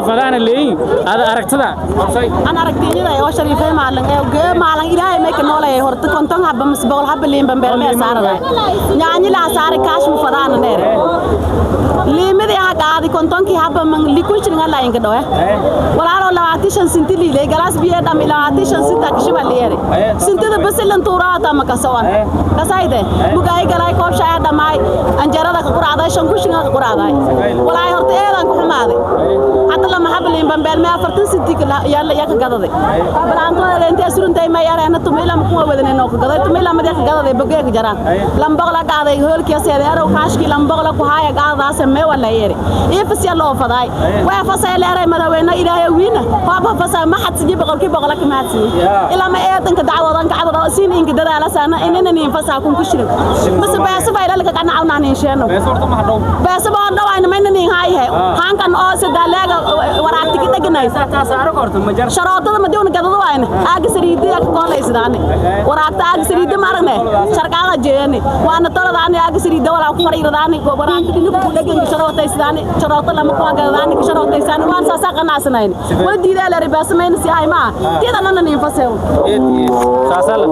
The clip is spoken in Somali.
Fadaana leeyin ada aragtida. An aragtiyada oo Shariifay maalan ee gee maalan Ilaahay may ka noolay horta 50 haba mise 100 haba liin bambeer mee saaraday nyaanyi la saari kaash mu fadaana neere liimadii ha qaadi 50kii haba man likushiringa la inga dhawe walaalo 25 sinti liilay galaas biyo dham 25 sinta kishiba liyeere sintida basilan tuuraata ma kasawan kasayde mugaay galay koob shaaya dhamaay anjarada ka quraacday 5 kushiringa ka quraacday walaay horta eedan ku xumaaday hadda lama haba liin bambeer mee 40 sinti yalla ya ka gadaday balaantooda intee suruntay ma yareena tumila ma kuwa wadanay noo ka gaday tumila ma ka gadaday bogeega jaraan lamboqla qaaday hoolkiya seeday arow kaashkii lamboqla ku haaya qaadaas mee wala yeeri ii fasya loo faday way fasay leeray madaxweyne Ilaahay wiina hoob fasay ma xadsiyo 100% ka mahadsiyo ilaa ma eedanka dacwadan ka cabada siin inka dadaala sana inana niin fasaa kun ku shirin mase beesa fayla laga qanac unaan sheeno beesa baan dhawayna mayna niin hayhe hankan oo sadaleega waraaqti ka dhaganay sharootada madiuna gadado wayna aaga sariidiya ka kooleysidaani waraaqta aaga sariida maaragne sharqaaga jeeyani waana toladaani aaga sariida walaa ku fariiradaani waraaqta dhinac ku dhagan sharootaysidaani sharoota lama ku gadadaani sharootaysaani waan saasaa qanacsanayni wala diidaa la ribaasmayna si ay ma tiidana niin faseew Saasaa la